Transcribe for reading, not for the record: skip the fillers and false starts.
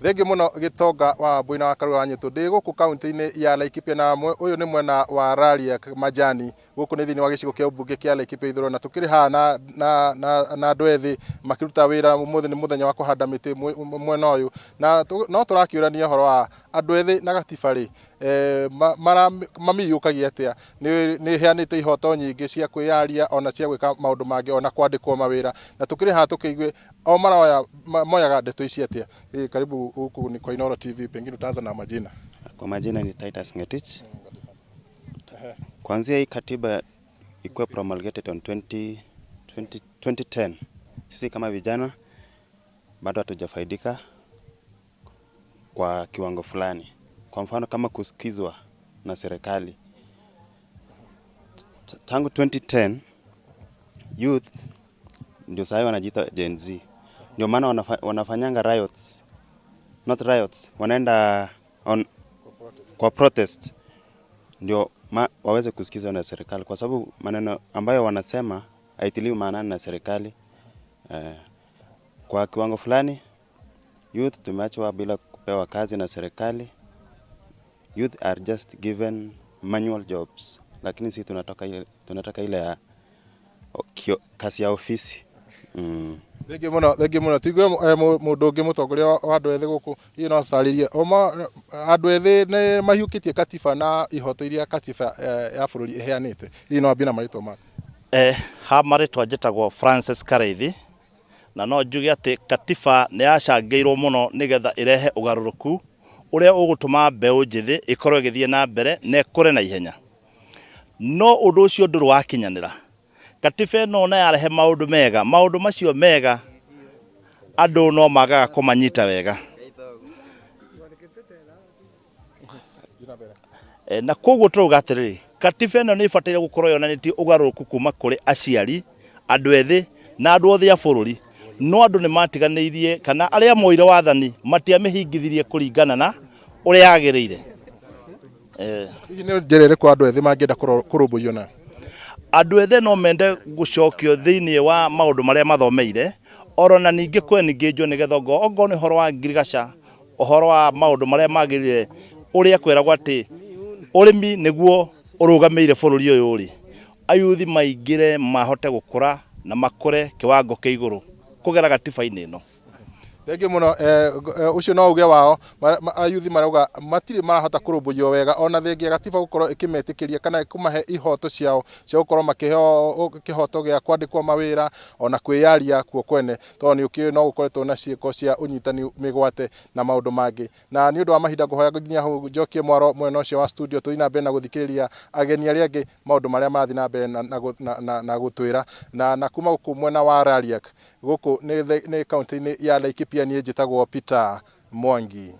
Thengiũ mũno Gĩtonga wa Wambui na wa Karura wa Nyũtũ. Ndĩ gũkũ kaunti-inĩ ya Laikipia na ũyũ nĩ mwena wa Rariak Majani. Gũkũ nĩ thĩinĩ wa gĩcigo kĩa ũmbunge kĩa Laikipia ithũĩro na tũkĩrĩ haha na andũ ethĩ makĩruta wĩra. Ũmũthĩ nĩ mũthenya wa kũhanda mĩtĩ mwena ũyũ. Na no tũrakĩũrania ũhoro wa andũ ethĩ na gatiba rĩ, mamĩiyũkagia atĩa? Nĩ ĩheanĩte ihoto nyingĩ cia kwĩyaria ona cia gwĩka maũndũ mangĩ ona kwandĩkwo mawĩra. Na tũkĩrĩ haha tũkĩigue o maroya moyaga ndeto ici atĩa. Karibu huku ni kwa Inooro TV, pengine utaanza na majina. Kwa majina ni Titus Ngetich. Kuanzia hii katiba ikuwe promulgated on 2010, sisi kama vijana bado hatujafaidika kwa kiwango fulani. Kwa mfano kama kusikizwa na serikali. Tangu 2010 youth ndio sasa wanajiita Gen Z. Ndio maana wanafanyanga riots. Not riots, wanaenda on kwa protest. Ndio waweze kusikizwa na serikali kwa sababu maneno ambayo wanasema haitiliwi maanani na serikali. Kwa kiwango fulani youth tumeachwa bila kupewa kazi na serikali. Youth are just given manual jobs, lakini sisi tunataka ile ya kazi ya ofisi. Thengiũ mũno, thengiũ mũno. Tũigue mũndũ ũngĩ mũtongoria wa andũ ethĩ gũkũ, hihi no atarĩrie andũ ethĩ nĩ mahiũkĩtie katiba na ihoto iria katiba ya bũrũri ĩheanĩte. Hihi no ambie na marĩtwa maku? Ha marĩtwa njĩtagwo Francis Kareithi, na no njuge atĩ katiba nĩ yacangĩirwo mũno nĩgetha ĩrehe ũgarũrũku ũrĩa ũgũtũma mbeũ njĩthĩ ĩkorwo ĩgĩthiĩ na mbere na ĩkũre na ihenya. No ũndũ ũcio ndũrĩ wakinyanĩra. Katiba ĩno na yarehe maũndũ mega, maũndũ macio mega andũ no magaga kũmanyita wega. Na koguo tũrauga atĩrĩrĩ, katiba ĩno nĩ ĩbataire gũkorwo yonanĩtie ũgarũrũku kuma kũrĩ aciari, andũ ethĩ na andũ othe a bũrũri. No andũ nĩ matiganĩirie kana arĩa moire wathani matiamĩhingithirie kũringana na ũrĩa yagĩrĩire. Hihi nĩ njĩra ĩrĩkũ andũ ethĩ mangĩenda kũrũmbũiyo nayo? Andũ ethĩ no mende gũcokio thĩinĩ wa maũndũ marĩa mathomeire, oro na ningĩ kweningĩnjwo nĩgetha ongorwo nĩ ũhoro wa ngirigaca, ũhoro wa maũndũ marĩa magĩrĩire, ũrĩa kwĩragwo atĩ ũrĩmi nĩguo ũrũgamĩire bũrũri ũyũ rĩ, ayuthi maingĩre mahote gũkũra na makũre kĩwango kĩa igũrũ kũgera gatiba-inĩ ĩno. Thengiũ mũno. Ũcio no uge wao. Ayuthi marauga matirĩ marahota kũrũmbũiyo wega ona thengia gatiba gũkorwo ĩkĩmetĩkĩria kana kũmahe ihoto ciao cia gũkorwo makĩheo kĩhoto gĩa kwandĩkwo mawĩra ona kwĩyaria kuo kwene, tondũ nĩ ũkĩũĩ no gũkoretwo na ciĩko cia ũnyitani mĩgwate na maũndũ mangĩ. Na nĩ ũndũ wa mahinda ngũhoya nginya hau njokie mwaro mwena ũcio wa studio tũthiĩ na mbere na gũthikĩrĩria ageni arĩa angĩ maũndũ marĩa marathiĩ na mbere na gũtwĩra. Na kuma gũkũ mwena wa Rariak, gũkũ nĩ kaunti-inĩ ya Laikipia, niĩ njĩtagwo Peter Mwangi.